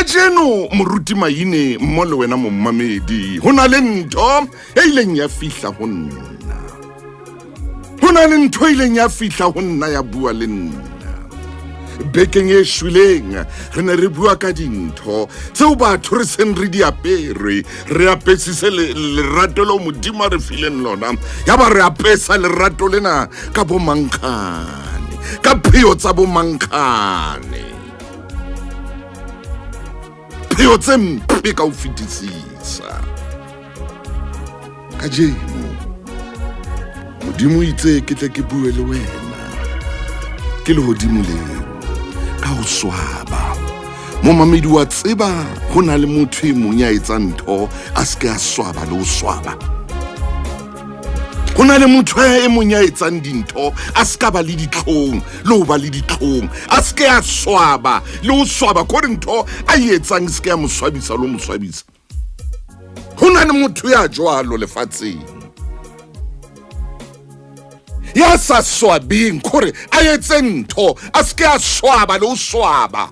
Kajeno moruti Maine mmo le wena mommamedi, ho na le ntho e ileng ya fihla ho nna. Ho na le ntho e ileng ya fihla ho nna ya bua le nna. Bekeng e shweleng re ne re bua ka dintho tseo batho re seng re di apere, re apesise lerato leo Modimo a re fileng lona, ya ba re apesa lerato lena ka bomankgane, ka pheo tsa bomankgane, pheo tse mpe ka ho fetisisa. Kajeno Modimo o itse ke tle ke bue le wena ke lehodimo leo ka ho swaba. Momamedi wa tseba ho na le motho e mong ya etsang ntho a se ke a swaba le ho swaba. Ho na le motho e mong ya etsang dintho a se ka ba le ditlhong le ho ba le ditlhong, a se ke a swaba le ho swaba, kore ntho a e etsang se ke ya mo swabisa le ho mo swabisa. Ho na le motho ya jwalo lefatsheng ya sa swabeng, kore a etse ntho a se ke a swaba le ho swaba,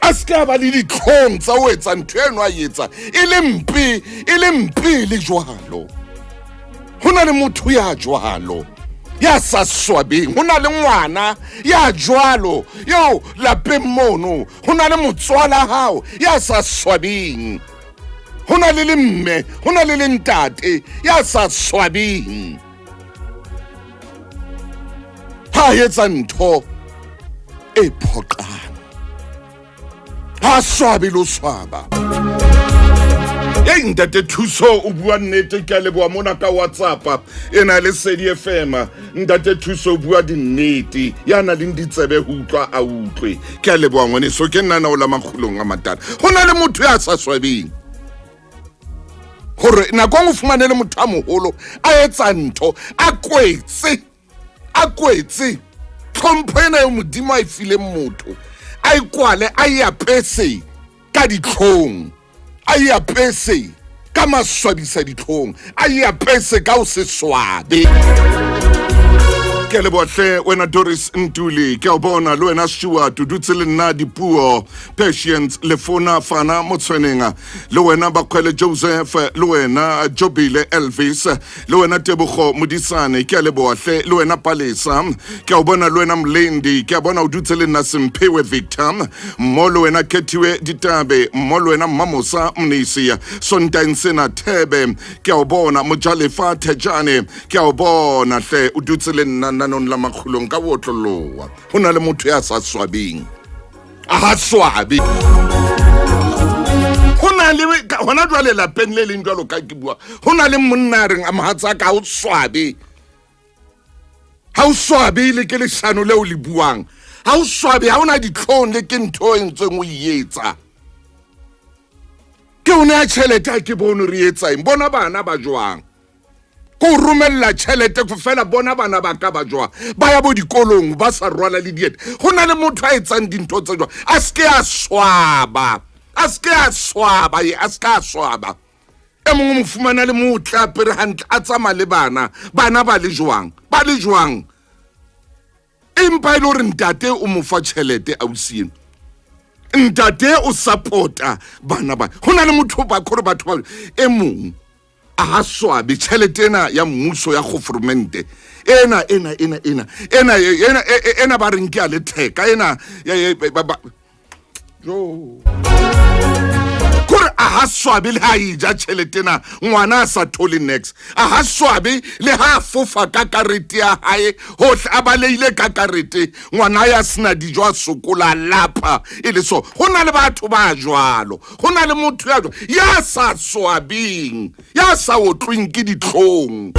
a se ke a ba le ditlhong tsa ho etsa ntho eno a etsa e le mpe, e le mpe le jwalo. Ho na le motho ya jwalo ya sa swabeng. Ho na le ngwana ya jwalo eo lapeng mono. Ho na le motswala hao ya sa swabeng. Ho na le le mme, ho na le le ntate ya sa swabeng. Ha etsa ntho e phoqang, ha swabe le ho swaba. Ei ntate Thuso o bua nnete, ke a leboha mona ka WhatsApp e na le Sedi FM. Ntate Thuso o bua dinnete, ya na leng ditsebe ho utlwa a utlwe. Ke a leboha ngwaneso, ke nna o la makgulong a matala. Ho na le motho ya sa swabeng hore nako o fumane le motho a moholo a etsa ntho a kwetse, a kwetse tlhompho ena eo Modimo a e fileng motho, a e kwale, a e apese ka ditlhong, a e apese ka maswabisa ditlhong, a e apese ka ho se swabe. Ke lebohle wena Doris Ntuli, ke a o bona le wena Stewart o dutse le nna dipuo, Patience Lefona Fana Motshweneng, le wena Bakgwele Joseph, le wena Jobile Elvis, le wena Tebogo Modisane, ke a lebohle le wena Palesa, ke a o bona le wena Mlendi, ke a bona o dutse le nna Semphewe Victor, mmo le wena Khethiwe Ditabe, mmo le wena Mmamosa Mnisi, Sontaeng sena Thebe, ke a o bona Mojalefa Thejane, ke a o bona hle o dutse le nna nanong la makgulong ka otloloa. Ho na le motho ya sa swabeng, a ha swabe. Ho na le hona jwale lapeng le leng jwalo ka ke bua, ho na le monna a reng a mohatsa ka o swabe, ha o swabe le ke leshano leo le buang, ha o swabe, ha o na ditlhong le ke ntho e ntseng o e etsa. Ke o ne a tjhelete ha ke bone re etsa eng, bona bana ba jwang, ko o romella tjhelete fela, bona bana ba ka ba jwang, ba ya bo dikolong ba sa rwala le dieta. Ho na le motho a etsang dintho tse jwang, a se ke a swaba, a se ke a swaba, ye a se ke a swaba. E mongwe mo fumana le motle a apere hantle, a tsamaya le bana, bana ba le jwang, ba le jwang, empa e le hore ntate o mo fa tjhelete ausi eno, ntate o support-a bana ba. Ho na le motho ba khore batho ba e mong a ha swabe tjhelete ena ya mmuso ya government ena ena ena ena ena ena ena ba reng ke a letheka ena jo kore a ha swabe le ha e ja tjhelete ena, ngwana a sa thole nex, a ha swabe le ha a fofa ka karete ya hae hohle, a baleile ka karete, ngwana ya sena dijo, a sokola, a lapa e le so. Ho na le batho ba jwalo, ho na le motho ya jwalo ya sa swabeng, ya sa otlweng ke ditlhong.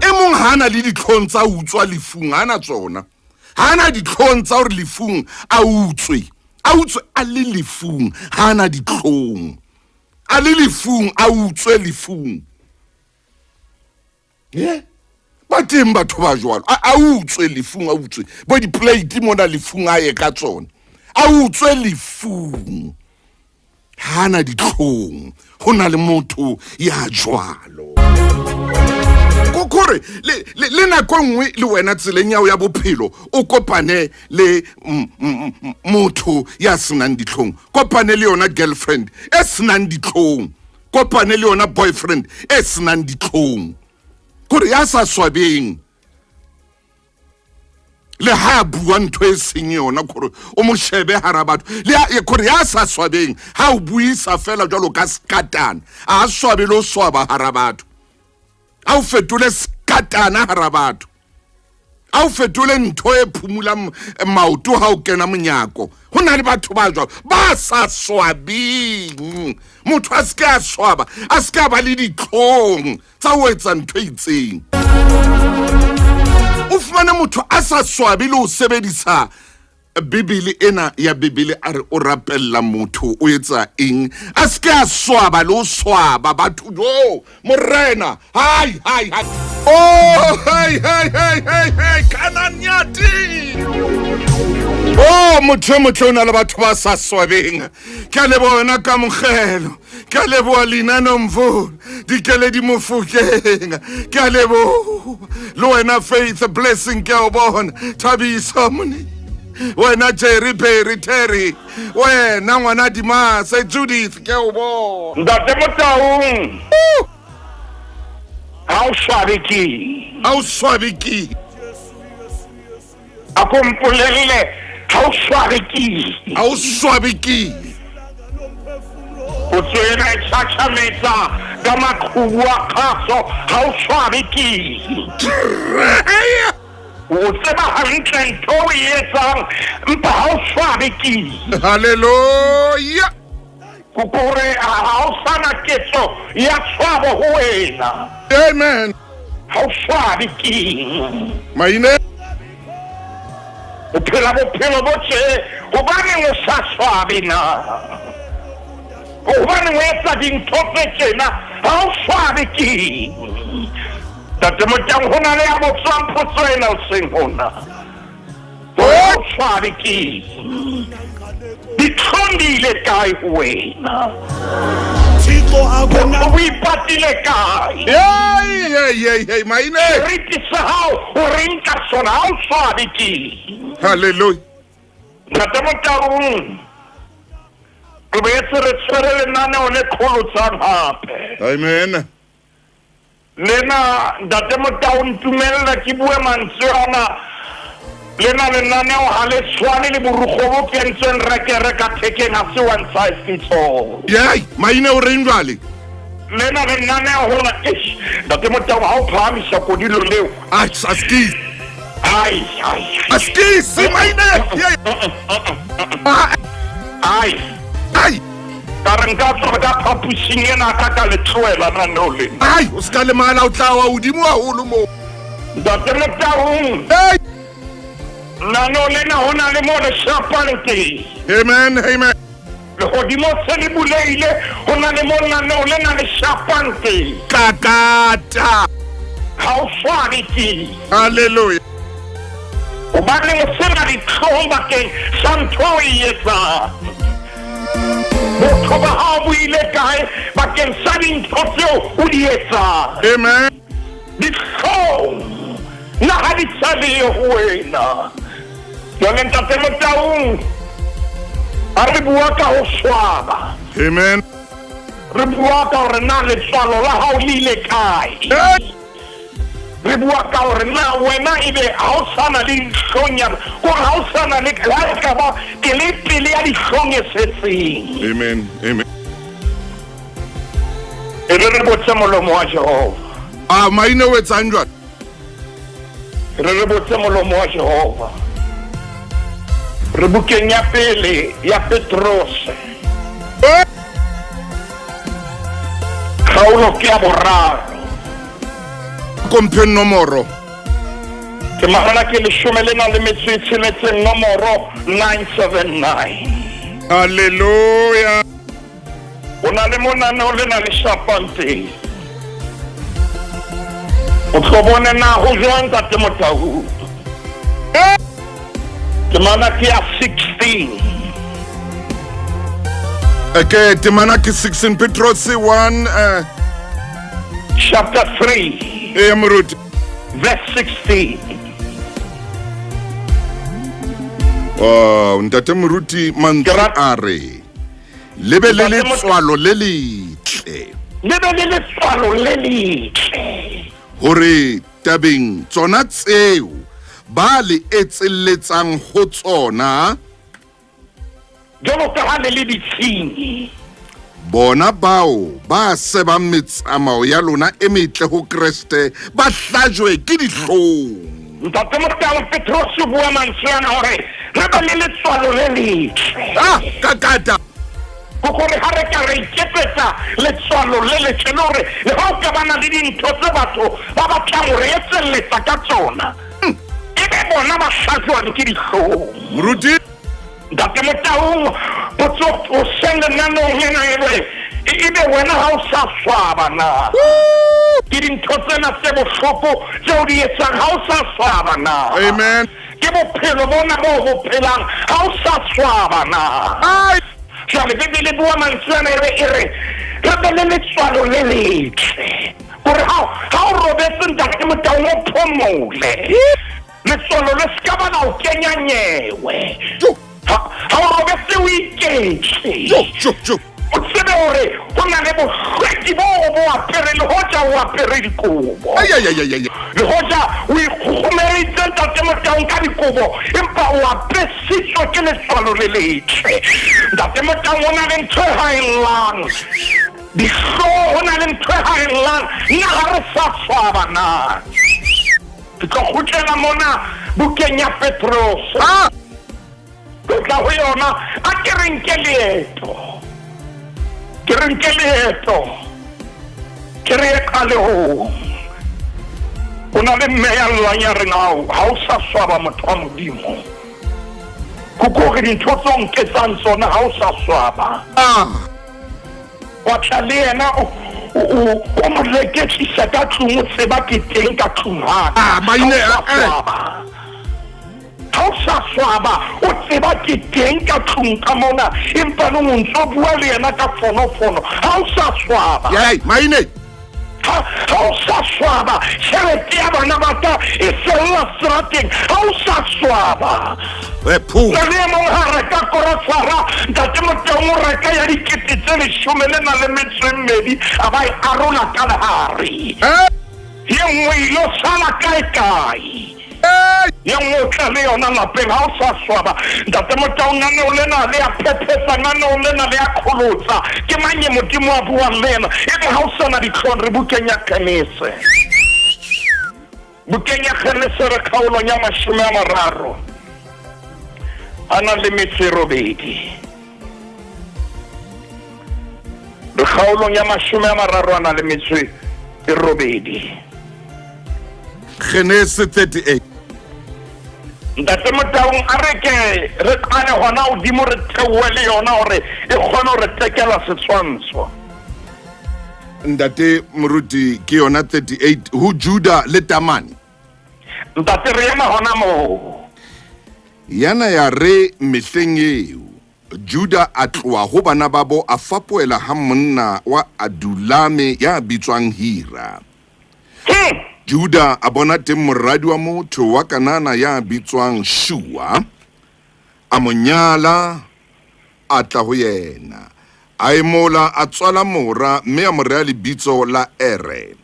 E mong ha na le ditlhong tsa utswa lefung, ha na tsona, ha na ditlhong tsa hore lefung a utswe, a utswe a le lefung, ha na ditlhong a le lefung, a utswe lefung. Ye ba teng batho ba jwalo, a utswe lefung, a utswe bo di-plate mona lefung, a ye ka tsona, a utswe lefung, ha na ditlhong. Ho na le motho ya jwalo. Kore le nako e nngwe le wena tseleng yao ya bophelo o kopane le motho ya senang ditlhong, kopane le yona girlfriend e senang ditlhong, kopane le yona boyfriend e senang ditlhong, kore ya sa swabeng le ha a bua ntho e seng yona, kore o mo shebe hara batho le kore ya sa swabeng ha o buisa fela jwalo ka sekatana, a swabe le o swaba hara batho, a o fetole sekatana hara batho, a o fetole ntho e phumulang maoto ha o kena monyako. Ho na le batho ba jwalo ba sa swabeng. Motho a seke a swaba, a seke a ba le ditlhong tsa ho etsa ntho e itseng. O fumane motho a sa swabe le ho sebedisa Bibele ena ya Bibele, a re o rapella motho o etsa eng, a se ke a swaba le o swaba batho. Jo morena, hai hai hai, oh hai hai hai hai hai, kananyati. Oh motho e motle o na le batho ba sa swabeng. Ke a leboha wena kamogelo, ke a leboha leina nomvula dikeledi mofokeng, ke a leboha le wena Faith Blessing, ke a o bona Thabiso mone, wena Jerry Berry Terry, wena ngwana Dimase Judith, ke a o bona. Ntate Motaung, ha o swabe ke? Ha o swabe ke? A ko mpolelle, ha o swabe ke? Ha o swabe ke? Potso ena e tjhatjhametsa ka maqhubu a kgaso, ha o swabe ke? O tseba hantle ntho o e etsang, empa ha o swabe ke? Halleluja. Kore ha o sana ketso ya tshwabo ho wena. Amen. Ha o swabe keng? Maine. O phela bophelo bo tje, hobaneng o sa swabe na? Hobaneng o etsa dintho tse tjena? Ha o swabe keng? Ntate Motang, ho na le ya botswang potso ena hoseng hona. O swabe keng? Ditlhong di ile kae ho wena? O ipatile kae? Hey, hey, hey, hey, maine. Seriti sa hao o reng ka sona? Ha o swabe keng? Halleluja. Ntate Motaung, re boetse re tshwere lenaneo le qholotsang hape. Amen. Lena Ntate Motau, ntumella ke bue mantswe ana. Lena lenaneo ha le tshwane le borukgo bo kentsweng rekere ka thekeng, ha se one size fits all. Yay, maine o reng jwale? Lena lenaneo hona, eish, Ntate Motau, ha o phahamisa kodilo leo. Ai, askis. Ai, ai. Askis, maine. Ai. Ai. Ka re nka tswa ka phaposing ena ka ka le tlohela naneo lena. Ai, o se ka lemala, o tla wa hodimo haholo moo. Ntate Motaung. Hey. Naneo lena ho na le mo le shapang teng. Amen, amen. Lehodimo se le buleile, ho na le mo naneo lena le shapang teng. Kakata. Ha o swabe ke? Hallelujah. Hobaneng o sena ditlhong bakeng sa ntho o e etsang? Botho ba hao bo ile kae bakeng sa dintho tseo o di etsang? Amen. Ditlhong na ha di sa leyo ho wena? Jwale Ntate Motaung, ha re bua ka ho swaba, Amen. re bua ka hore na letswalo la hao le ile kae. Re bua ka hore na wena ebe ha o sana le dihlong, kore ha o sana le ha e ka ba pele pele ya dihlong e setseng. Amen. Amen. E re re botse molomo wa Jehova. A maine o etsang jwale? Re re botse molomo wa Jehova. Re bukeng ya pele ya Petrose. Kgaolo ke ya boraro. Komphe nomoro. Ke magana ke leshome le nang le metso e tsheletseng, nomoro 979. Halleluja. O na le monaneo le na le shapang teng. O tlo bone na ho jwang, Ntate Motau. Temana ke ya 16. Okay, temana ke 16 Petros 1 chapter 3. Ee, moruti. Verse 16. Oh, ntate moruti, mantswe Ke rat- a re le be le Ntate Mot- letswalo le letle. Le be le letswalo le letle. Hore tabeng tsona tseo ba le etselletsang ho tsona, jwalo ka ha le le ditshinyi, bona bao ba sebang metsamao ya lona e metle ho Kreste ba hlajwe ke dihlong. Ntate Motaung, Petros o bua mantswe ana hore re be le letswalo le letle. Ah, ka kata. Ke gore ha re ka re iketsetsa letswalo le letle, le hore le ha o ka bana le dintho tse batho ba batlang ho re etselletsa ka tsona, e be bona ba hlajwang ke dihlong. Moruti. Ntate Motaung, potso o seng lenaneong lena e re, ebe wena ha o sa swaba na? Ke dintho tsena tse bohloko tseo di etsang ha o sa swaba na? Amen. Ke bophelo bona bo bo phelang ha o sa swaba na? Ai. Jwale Bibele bua mantswe ana e re, e re, re be le letswalo le letle. Hore ha o robetse ntate Motaung o phomole. Letswalo le ska ba la o kenya nyewe. Jo. Ha o robetse o iketle. Jo, jo, jo. O tsebe hore ho na le bohlweki bo bo apere, le hoja o apere dikobo. Ai, ai, ai, ai, ai. Le hoja o ikgogomereditse ntate Motaung ka dikobo, empa o apesitswe ke letswalo le letle. Ntate Motaung, ho na le ntho e haellang. Dihlooho, ho na le ntho e haellang. Nna ha re sa swaba na. Ke tlo kgutlela mona bukeng ya Petros. Ah! Ke tla ho yona, a ke re nke leeto. Ke re nke leeto. Ke re ye qalehong. Ho na le mme ya llang ya reng, ao, ha o sa swaba motho wa Modimo. Ko kore dintho tseo nketsang tsona ha o sa swaba. Ah! Wa tla le yena o mo reketlisa ka tlung, o tseba ke teng ka tlung ha ka. Ah, maine, Ha o sa eh. swaba. Ha o sa swaba, o tseba ke teng ka tlung ka mona, empa nong o ntso bua le yena ka fonofono. Ha o sa swaba. Yai, maine. Ha o sa swaba, tjhelete ya bana ba ka e fella seterateng. Ha o sa swaba. Eh, phu. Le e mong ha reka korosara, ntate Motaung o reka ya dikete tse leshome le nang le metso e mmedi, a ba e arola ka lehare. Eh. Ye nngwe e ilo sala kae kae. Eh. Ye nngwe o tla le yona lapeng ha o sa swaba. Ntate Motaung, naneo lena le a phephetsa, naneo lena le a qholotsa. Ke mang e Modimo a buang le yena? Ebe ha o sana dihlong, re bukeng ya Genese. Bukeng ya Genese re kgaolong ya 30 a nang le metso e robedi. Re kgaolong ya 30 a nang le metso e robedi. Genese 38. Ntate Motaung, a re ke re qale hona hodimo, re theohe le yona hore e kgone ho re tekela setshwantsho. Ntate Moruti, ke yona 38 ho Juda le Tamane. Ntate, re ema hona moo. Yana ya re mehleng eo, Juda a tloha ho bana babo, a fapohela ha monna wa Adulame ya bitswang Hira. Juda a bona teng moradi wa motho wa Kanana ya bitswang Shua, a mo nyala, a tla ho yena. A emola, a tswala mora, mme a mo reha lebitso la Ere.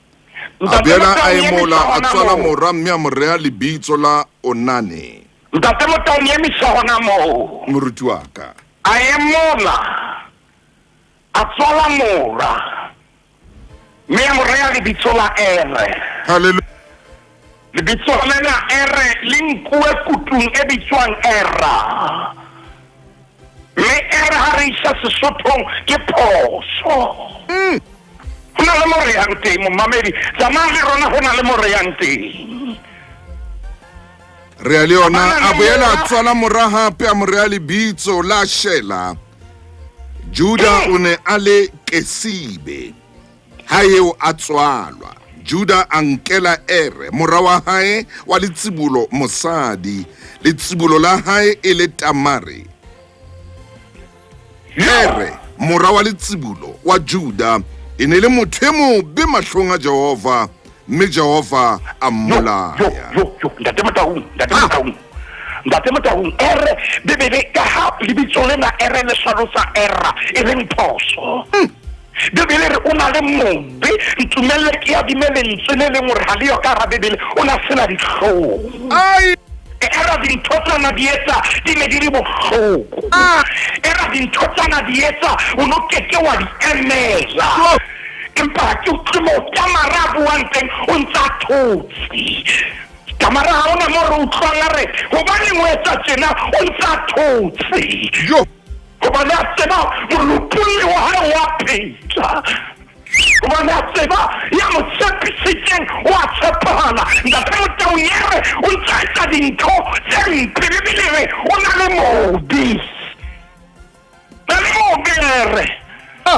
A boela a emola, a tswala mora, mme a mo reha lebitso la Onane. Ntate Motaung, emisa hona moo. Moruti wa ka. A emola, a tswala mora, mme a mo reha lebitso la Ere. Hallelujah. Lebitso lena Ere le nkuwe kutung e bitswang Era. Mme Ere ha re isa Sesothong ke phoso. Ho na le mo re yang teng, momamedi. Tsamaya le rona, ho na le mo re yang teng. Re a le yona, a boela a tswala mora hape, a mo reha lebitso la Shela. Juda o ne a le Kesibe ha eo a tswalwa. Juda a nkela Ere, mora wa hae wa letsibolo mosadi, letsibolo la hae e le Tamare. Ere, mora wa letsibolo wa Juda, e ne le motho e mobe mahlong a Jehova, Mme Jehova a mmolaya. Yo, yo, yo, ntate Motaung, ntate ah. Motaung. Ntate Motaung, ere Bibele ka ha lebitso lena ere le hlalosa era e leng phoso. Hmm. Bibele re o na le mobe, ntumelle ke adime lentswe le leng gore ga le yo ka ra Bibele, o na sena dihlong. Ai! Era dintho tsana di etsa di ne di le bohloko. Ah. Era dintho tsana di etsa o no keke wa di emela. Empa ha ke utlwe moo Tamara a buang teng, o ntse a thotse. Tamara ha ona mo re utlwang a re hobaneng o etsa tjena, o ntse a thotse. Yo. Hobane a tseba molopolli wa hae wa phela. Hobane a tseba ya mo tshepisitseng o a tshepahala. Ntate Motaung ya re o ntse a etsa dintho tse mpe, Bibele re o na le mobi. Na le mobi re. O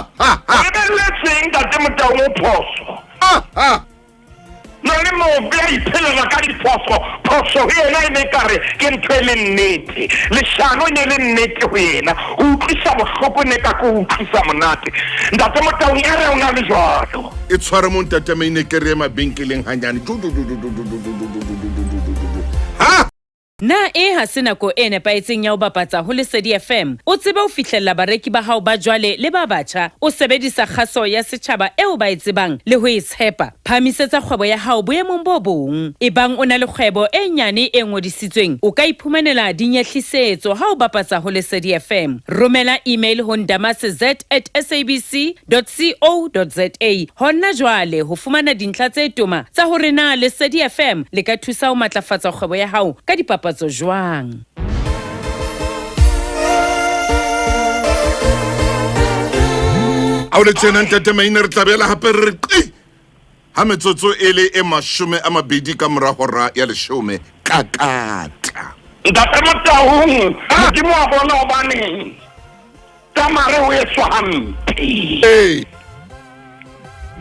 lebelletseng Ntate Motaung o phoso. Na le mobe a iphelela ka diphoso, phoso ho yena e ne e ka re ke ntho e leng nnete. Leshano e ne le nnete ho yena. Ho utlwisa bohloko e ne ka ke ho utlwisa monate. Ntate Motaung e re o na le jwalo. E tshware mo Ntate Maine ke re ye mabenkeleng hanyane. Ha! Na ee ha se nako e nepahetseng ya ho bapatsa ho Lesedi FM? O tsebe ho fihlella bareki ba hao ba jwale le ba batjha o sebedisa kgaso ya setjhaba eo ba e tsebang le ho e tshepa. Phahamisetsa kgwebo ya hao boemong bo bong. Ebang o na le kgwebo e nyane e ngodisitsweng, o ka iphumanela dinyehlisetso ha o bapatsa ho Lesedi FM. Romela email ho ndamase at sabc .co.za hona jwale ho fumana dintlha tse toma tsa hore na Lesedi FM le ka thusa ho matlafatsa kgwebo ya hao ka dipapatso jwang. A o le tjena ntate Maine re tla bela hape re re qi ha metsotso e le e 20 ka mora hora ya 10 kakata. Ntate Motaung, Modimo wa bona hobaneng Tamare o etswa hampe. Ee.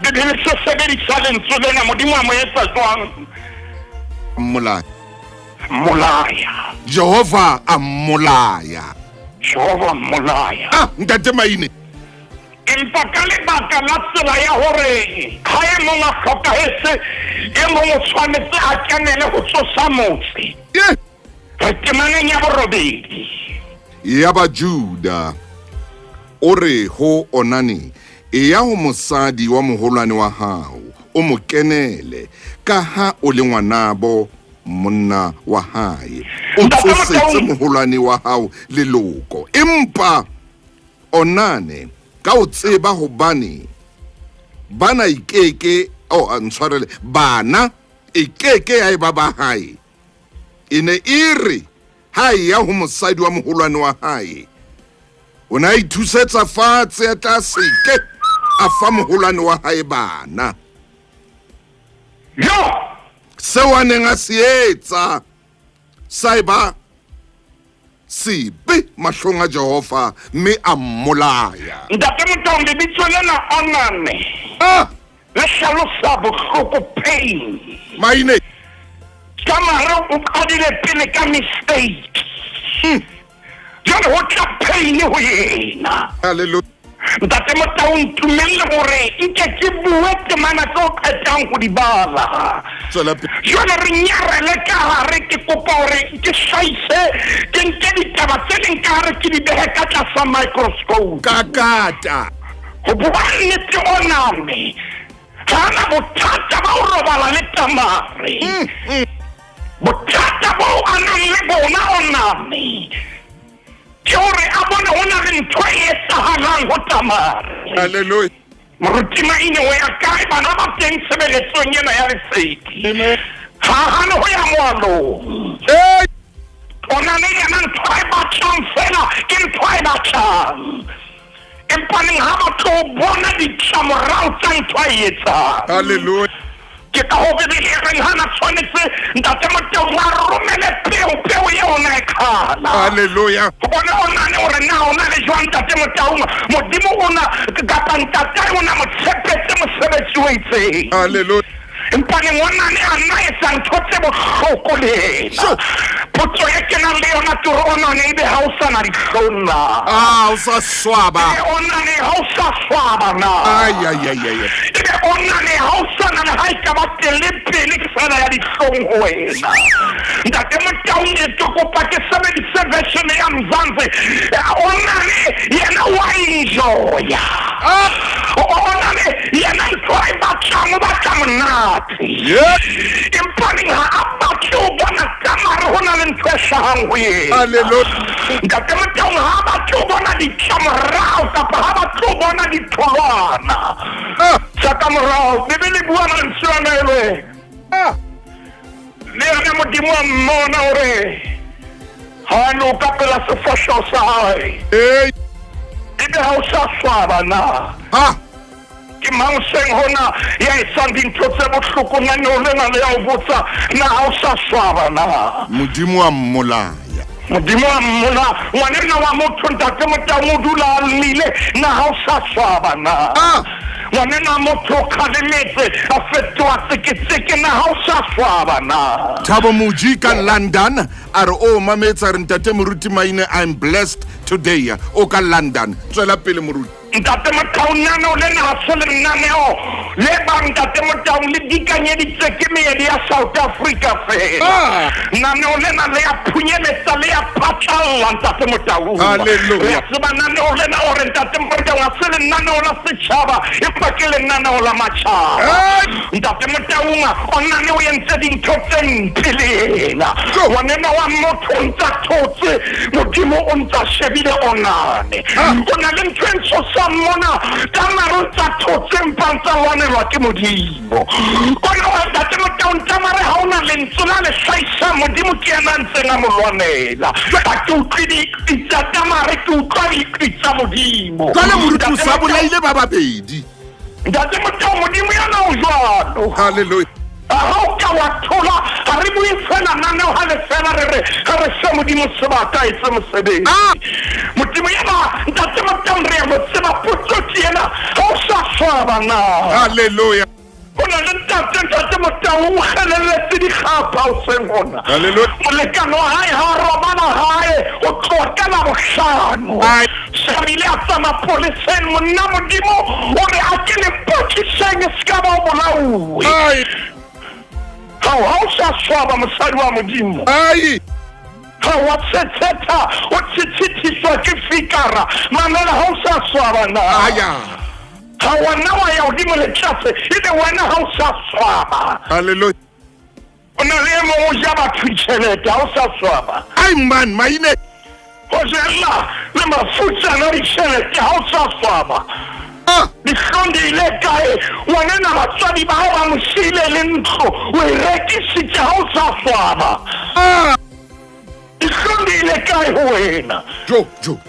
Bibele se sebedisa lentswe lena, Modimo a mo etsa jwang? Mmolaya. Mmolaya. Jehova a mmolaya. Jehova mmolaya. Ah, Ntate Maine. Empa ka lebaka la tsela ya hore ha e mong a hlokahetse, e mong o tshwanetse a kenele ho tsosa motse. Yeah. Re temaneng ya borobedi. Yaba Juda o re ho Onane, Eya ho mosadi wa moholwane wa hao, o mo kenele, ka ha o le ngwanabo monna wa hae, o tsosetse moholwane wa hao leloko. Empa Onane, ka o tseba hobane bana e keke, oh, ntshwarele, bana e keke ya eba ba hae, E ne e re ha e ya ho mosadi wa moholwane wa hae, o ne a ithusetsa fatshe a tla seke a fa moholwane wa hae bana. Yo! Seo a neng a se etsa sa eba sebe mahlong a Jehova mme a mmolaya. Ntate Motaung, lebitso lena Onane Ah! le hlalosa bohloko, pain. Maine. Tamare o qadile pele ka mistake. Jwale ho tla pain ho yena. Hallelujah. Ntate Motaung, ntumelle hore nke ke bue temana tse o qetang ho di bala. Tswela pele. Jwale re nyarele ka hare, ke kopa hore ke hlahise, ke nke ditaba tse leng ka hare ke di behe ka tlasa microscope. Kakata. Ho bua nnete Oname ha a na bothata ba ho robala le Tamare. Bothata boo a nang le bona Oname ke hore a bone ho na le ntho e etsahalang ho Tamare. Hallelujah. Moruti Maine o ya kae? Bana ba teng tshebeletsong ena ya lesedi. Ha a hane ho ya moalong. Hey! Onane yena ntho a e batlang fela ke ntho a e batlang. Empaneng ha ba tlo bona ditlamorao tsa ntho a e etsang. Hallelujah. Ke ka hoo Bibele e reng ha na tshwanetse Ntate Motaung a romele peo, peo eo o na e qhala. Hallelujah. Hobane o nahane hore na o na le jwang Ntate Motaung, Modimo o na kapa ntatae o na mo tshepetse mosebetsi o itseng. Hallelujah. Empa le ngwanane a nna etsa ntho tse bohloko le ena. Potso e ke nang le yona ke hore onane ebe ha o sa na dihlong na? Ah, o sa swaba. Ebe onane ha o sa swaba na? Ai, ai, ai, ai. Ebe onane ha o sa na le ha e ka ba tele pele fela ya dihlong ho wena. Ntate Motaung ke kopa ke sebedise version ya Mzansi. Onane yena wa enjoya. Ah! Onane yena ntho a e batlang o batla monate. Yep. Empa neng ha a batle ho bona Tamare ho na le ntho e hlahang ho yena. Hallelujah. Ntate Motaung ha a batle ho bona ditlamorao kapa ha batle ho bona ditholwana. Ah! Tsa ka morao Bibele e bua mantswe ana e le Ah! le yena Modimo a mmona hore ha a loka pela sefahleho sa hae. Hey! Ebe ha o sa swaba na? Ha! Ke mang seng hona ya etsang dintho tse bohloko naneo lena le ya o botsa na ha o sa swaba na? Modimo a mmolaya. Modimo a mmola ngwanenna wa motho ntate Motaung o dula a llile na ha o sa swaba na? Ah! Ngwanenna motho o kgalemetse a fetoha tseketseke na ha o sa swaba na? Thabo Moji ka London a re o mametse a re ntate Moruti Maine I'm blessed today o ka London tswela pele Moruti. Ntate Motaung naneo lena ha se lenaneo le bang Ntate Motaung le dikanyeditse ke meedi ya South Africa fela. Ah! Naneo lena le ya phunyeletsa le ya phatlalla Ntate Motaung. Hallelujah. Re a tseba naneo lena hore Ntate Motaung ha se lenaneo la setjhaba empa ke lenaneo la matjhaba. Hey! Ntate Motaung o nane o entse dintho tse mpe le yena. Jo. Ngwanena wa motho o ntsa thotse, Modimo o ntsa shebile onane. Ah. O na le ntho e ntshosang mona, Tamare o ntsa thotse empa ntsa lwanelwa ke Modimo. Kona wa Ntate Motaung Tamare ha ona lentswe la le hlahisang Modimo ke yena a ntseng a mo lwanela. Ha ke utlwe diqi tsa Tamare ke utlwa diqi tsa Modimo. Jwale Moruti o Ntate sa Motaung- bolaile ba babedi. Ntate Motaung Modimo yena o jwalo. Hallelujah. Ha o ka wa thola ha re bue fela naneo ha le fela re re ha re fe Modimo sebaka a etse mosebetsi. Ah! Modimo yena Ntate Motaung re a mo tseba potso ke ena ha o sa swaba na? Hallelujah. Ho na le ntate Ntate Motaung o kgelelletse dikgapha hoseng hona. Hallelujah. Molekane wa hae ha a robala hae o tloha ka Labohlano. Ai. Se a ile a tsamaya poleseng monna Modimo o re a ke le potliseng e se ka ba o bolauwe. Ai! Hao ha o sa swaba mosadi wa Modimo. Ai! Ha wa tshethetha o tshitshitiswa ke fikara. Mamela ha o sa swaba na. Aya! Ha wena wa ya hodimo le tlase ebe wena ha o sa swaba. Hallelujah. O na le e mong o ja batho ditjhelete ha o sa swaba. Ai man, Maine. Ho jella le mafutsana ditjhelete ha o sa swaba. Ah! Dihlong di ile kae? Ngwanena batswadi ba hao ba mo siile le ntlo o e rekisitse ha o sa swaba. Ah! Dihlong di ile kae ho wena? Jo, jo.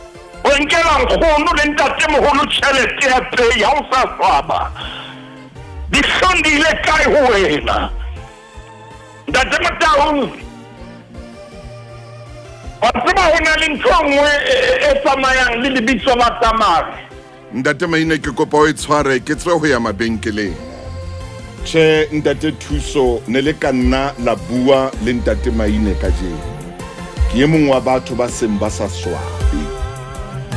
O nkela nkgono le ntatemoholo tjhelete ya pei ha o sa swaba. Dihlong di ile kae ho wena? Ntate Motaung, wa tseba ho na le ntho e nngwe e tsamayang le lebitso la Tamare. Ntate Maine ke kopa o e tshware ke tswe ho ya mabenkeleng. Tjhe ntate Thuso ne le ka nna la bua le ntate Maine kajeno. Ke e mong wa batho ba seng ba sa swabe.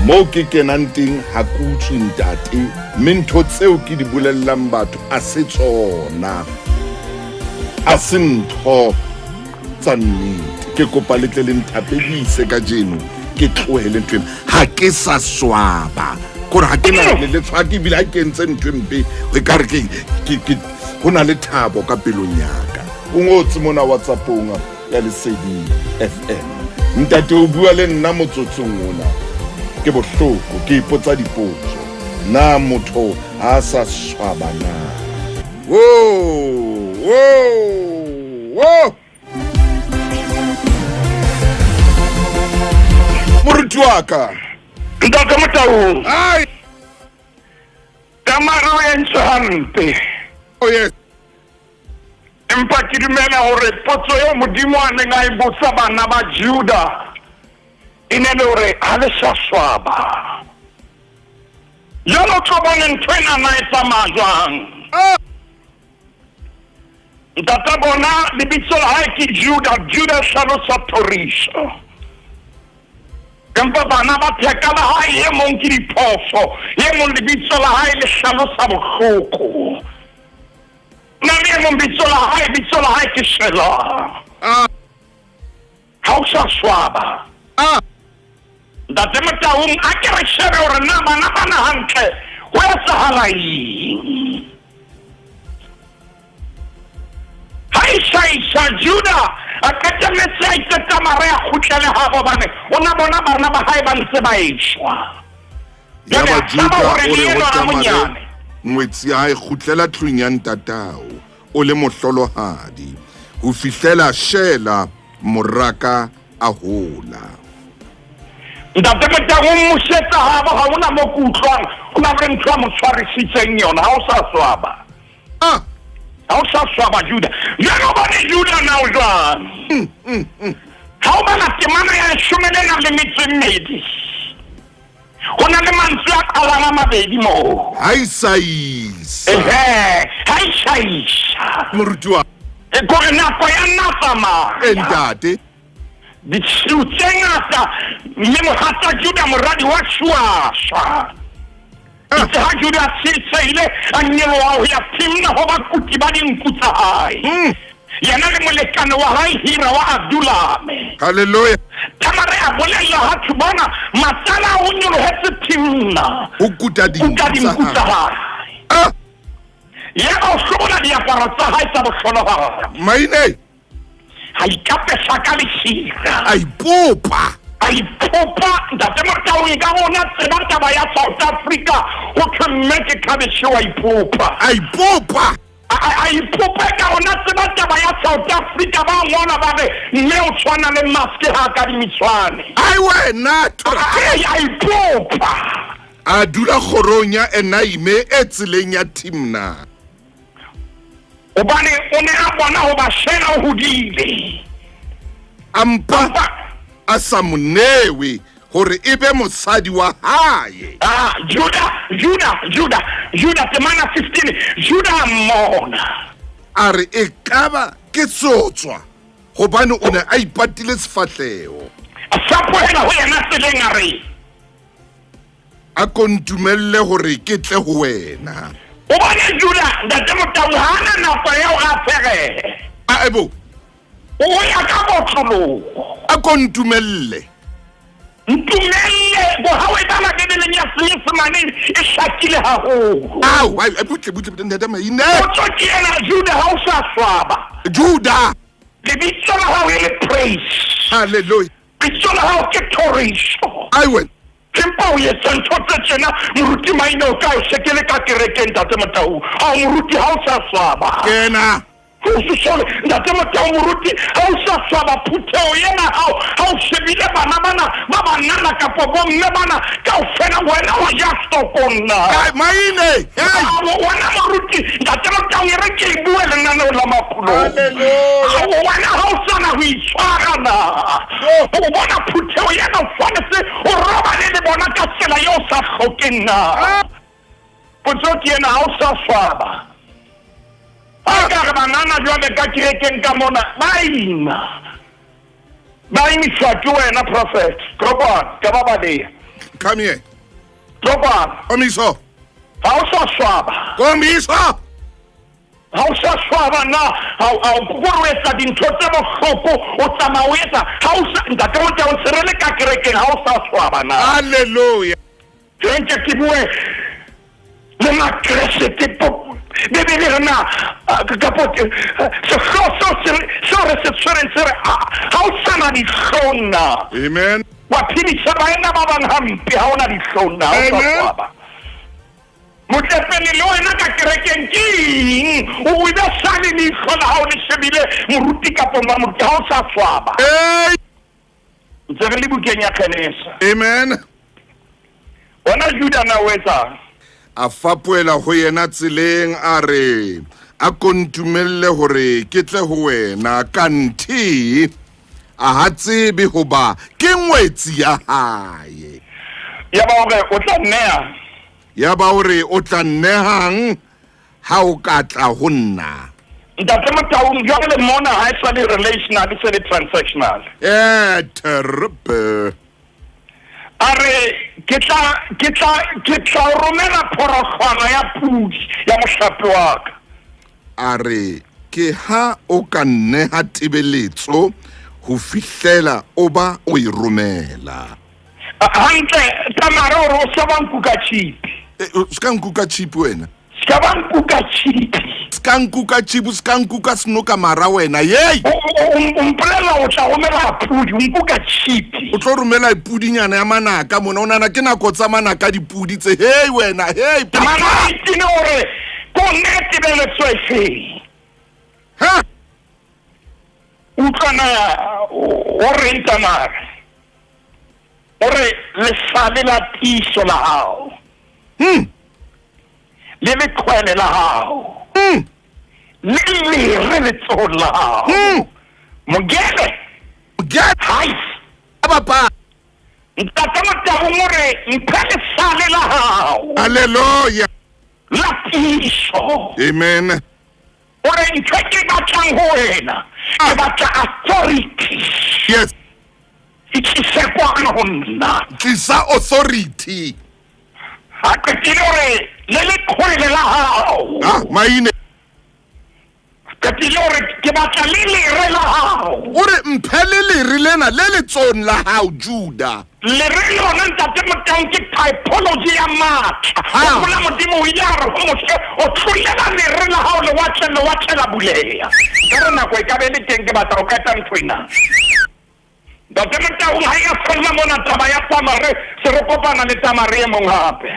Moo ke kenang teng ha ke utswe ntate, mme ntho tseo ke di bolellang batho a se tsona. A se ntho tsa nnete. Ke kopa le tle le nthapedise kajeno ke tlohele ntho ena. Ha ke sa swaba. Kore ha ke na le letshwa ke ebile ha ke entse ntho e mpe e ka re ke ho na le thabo ka pelong ya ka. O ngotse mona WhatsApp-ong ya Lesedi FM. Ntate o bua le nna motsotsong ona. Ke bohloko ke ipotsa dipotso. Na motho ha a sa swaba na? Wo, wo, wo. Moruti wa ka. Ntate Motaung. Ai! Tamare o entswe hampe. Oh yes. Empa ke dumela hore potso eo Modimo a neng a e botsa bana ba Juda e ne le hore ha le sa swaba. Jwale o tlo bone ntho ena na e tsamaya jwang. Ah! Ntata bona lebitso la hae ke Juda, Juda e hlalosa thoriso. Empa bana ba theka la hae e mong ke diphoso, e mong lebitso la hae le hlalosa bohloko. Na le e mong bitso la hae, bitso la hae ke Shela. Ah. Ha o sa swaba. Ah. Ntate Motaung, a ke re shebe hore na bana bana hantle ho etsahala eng. Ha isa isa Juda a qetelletse a itse Tamare a kgutlele habo hobane o na bona bana ba hae ba ntse ba eshwa. Yaba Jwale a tshaba Juda o hore le re ho enwa a Tamare, monyane. ngwetsi ya hae, kgutlela tlung ya ntatao, o le mohlolohadi, ho fihlela Shela moraka a hola. Ntate Motang o mmusetsa habo ha hona mo ke utlwang ho na le ntho a mo tshwarisitseng yona ha o sa swaba. Ah! Ha o sa swaba Juda. Jwale o bone Juda na o jwang? Ha o bala temana ya leshome le nang le metso e mmedi. Ho na le mantswe a qalang a mabedi moo. Ha isaisa. Ehe, ha isaisa. Moruti wa. E kore nako ya nna tsamaya. E ntate. Ditshiu tse ngata mme mohatsa Juda moradi wa Shua shwa. Ah. Itse ha Juda a tsietsehile a nyoloha ho ya Timna ho bakuti ba dinku tsa hae. Yena le molekane wa hae Hira wa Adulame. Hallelujah. Tamare a bolella ha thwe, Bona, matsala a o nyolohetse Timna Ho kuta dinku kuta tsa dinku tsa hae. hae. Ah! Yaba o hlobola diaparo tsa hae tsa bohlolohadi. Maine. A ikapesa ka lesira. A ipopa. A ipopa. Ntate Motaung ka rona tseba taba ya South Africa ho thwe mme ke khabeshe wa ipopa. A ipopa. A ipopa ka rona tseba taba ya South Africa ba ngola ba re mme o tshwana le maske ha ka dimitshwane. Ai wena A ipopa. A dula kgorong ya Enaime e tseleng ya Timna. Hobane o ne a bona hoba Shela o hodile. A mpa a sa mo newe hore e be mosadi wa hae. Ah, Juda, Juda, Juda, Juda, temana 15, Juda a mmona. A re ekaba ke tsotswa, hobane o ne a ipatile sefahleho. A fapohela ho yena tseleng a re, A ko ntumelle hore ke tle ho wena. O bone Juda, Ntate Motau ha a na nako ya hore a ferehe. A ebo. O ya ka botlologo. A ko ntumelle. Ntumelle, bo ha o e bala Bibeleng ya Senyesemaneng e hlakile haholo. Ao, ai, butle, butle, butle, Ntate Maine. Potso ke ena, Juda, ha o sa swaba. Juda. Lebitso la hao e le praise. Hallelujah. Bitso la hao ke thoriso. Ai wena. Empa o etsa ntho tse tjena, moruti Maine o ka o se ke le ka kerekeng, Ntate Motau. Ao moruti ha o sa swaba. Kena. O se sole, Ntate Motau moruti ha o sa swaba phutheho ena hao ha o shebile bana bana ba banana kapo bomme bana kaofela wena o ja stokong na. Ai Maine. Hey. Wena moruti Ntate Motau e re ke e bue lenaneo la makgolong. Hallelujah. Wena ha o sana ho itshwara na. O bona phutheho ena o tshwanetse o robale le bona ka tsela eo o sa hlokeng na. Potso ke ena, ha o sa swaba. Ha ka re banana jwale ka kerekeng ka mona ba ima. Ba imiswa ke wena prophet. Tlo kwano, ka ba baleha. Come here. Tlo kwano. Komiso. Ha o sa swaba. Komiso. Ha o sa swaba na, ha o kore o etsa dintho tse bohloko, o tsamaya o etsa, ha o sa, Ntate Motau, o se re le ka kerekeng, ha o sa swaba na. Hallelujah. Ke nke ke bue le Makresete, Bibele re na, kapo, sehlooho seo se re, seo re se tshwereng se re, ha o sa na dihlong na. Amen. Wa phedisa baena ba bang hampe, ha o na dihlong na, ha o sa Amen. swaba. Motlepele le wena ka kerekeng ke eng? O be sale leihlo la hao le shebile moruti kapo mamoruti, ha o sa swaba. Hey. Ntse re le bukeng ya Genesa. Amen. Wena Juda na o etsang? A fapohela ho yena tseleng a re, a ko ntumelle hore ke tle ho wena, kanthe a ha tsebe hoba ke ngwetsi ya hae. Yaba o re o tla nneha. Yaba o re o tla nnehang ha o ka tla ho nna. Ntate Motaung, jwale mona ha e sa le relational, e se le transactional. Eh, terrible. A re, Ke tla, ke tla, ke tla o romela phorohlwana ya pudi ya mohlape wa ka. A re, Ke ha o ka nneha tebeletso ho fihlela o ba o e romela. Hantle, Tamare o re o se ba nkuka tšhipi. E, o se ka nkuka tšhipi wena. Se ka ba nkuka tšhipi. Se ka nkuka tšhipi, se ka nkuka senoka mara wena, yei! O, o, o mpolelela o tla romela pudi, o nkuka tšhipi. O tlo romela pudinyana ya manaka mona, o nahana ke nako tsa manaka a dipudi tse, hei wena, hei! Tamare a itine gore ko nne tebeletso efeng. Ha! Utlwa na o reng Tamare. O re lesale la tiiso la hao. Hmm. Le leqhwele la hao. Hmm. Le lere letsohong la hao. Hmm. Mogele. Mogele. Hai. Bapa. Ntate Motabong o re mphe lesale la hao. Hallelujah. La tiiso. Amen. O re ntho e ke batlang ho wena, ke batla authority. Yes. E tlise kwano ho nna. Tlisa authority. A qetile o re le leqhwele la hao. Ah, maine. Qetile o re ke batla le lere la hao. O re mphe le lere lena le letsohong la hao, Juda. Lere lona, Ntate Motaung, ke typology ya matla. Ah. Hopola Modimo o ile a re ho Moshe, o tlolela lere la hao lewatleng, lewatle la buleha. Ka re nako e ka be le teng, ke batla ho qeta ntho ena. Ntate Motaung, ha e a fella mona taba ya Tamare, se re kopana le Tamare e mong hape.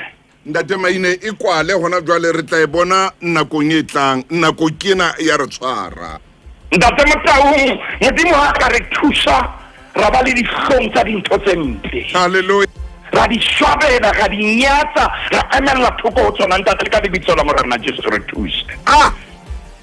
Ntate Maine, e kwale hona jwale, re tla e bona nakong e tlang. Nako ke ena ya re tshwara. Ntate Motaung, Modimo ha a ka re thusa ra ba le dihlong tsa dintho tse mpe. Hallelujah. Ra di swabela, ra di nyatsa, ra emella thoko ho tsona. Ntate, le ka lebitso la Morena Jesu re thuse. Ah!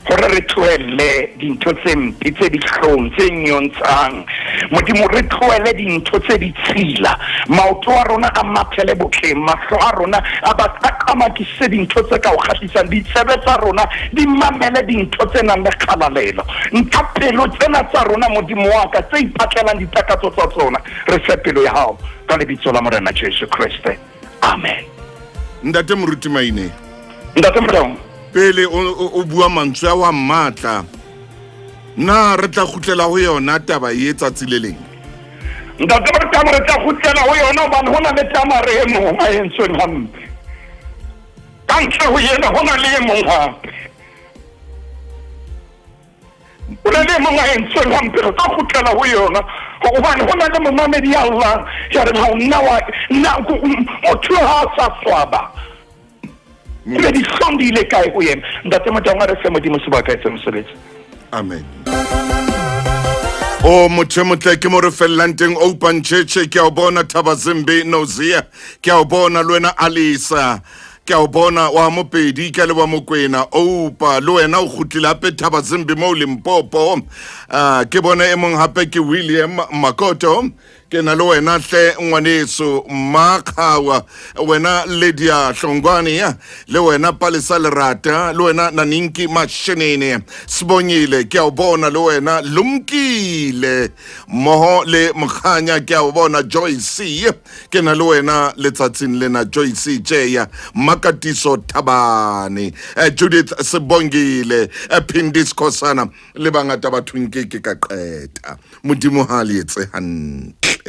Hore re tlohelle dintho tse mpe, tse dihlong, tse nyontshang. Modimo, re tlohele dintho tse ditshila. Maoto a rona a mathele botleng, mahlo a rona a ba a qamakise dintho tse ka o kgahlisang, ditsebe tsa rona di mamele dintho tse nang le kgalalelo. Nka pelo tsena tsa rona, Modimo wa ka, tse ipatlelang ditakatso tsa tsona, re fe pelo ya hao ka lebitso la Morena Jesu Kreste. Amen. Ntate Moruti Maine. Ntate Motaung. Pele o bua mantswe a wa matla, na re tla kgutlela ho yona taba ye tsatsi le leng? Ntate Motaung, re tla kgutlela ho yona hobane ho na le Tamare e mong a entsweng hampe. Ka ntle ho yena ho na le e mong hape. O na le e mong a entsweng hampe, re tla kgutlela ho yona hobane ho na le momamedi ya llang ya reng ha o nna wa nna motho ha a sa swaba. Ebe dihlong di ile kae ho yena? Ntate Motaung, a re fe Modimo sebaka etse mosebetsi. Amen. O motho e motle ke mo re fellang teng Open Church, ke a o bona Thabazimbi Nozia, ke a o bona le wena Alisa, ke a o bona wa Mopedi, ke a leboha Mokwena Oupa, le wena o kgutlile hape Thabazimbi moo Limpopo. Ke bona e mong hape ke William Makoto, Ke na le wena hle ngwaneso Mmakgawa, wena Lydia Hlongwane, le wena Palesa Lerata, le wena Naninki Mashenene, Sibongile ke a o bona, le wena Lumkile mmoho le Mokganya ke a o bona, Joyce ke na le wena letsatsing lena, Joyce Tšeya, Makatiso Thabane, Judith Sebongile, Phindi Skhosana le bangata bathong ke ke ka qeta. Modimo ha le etse hantle.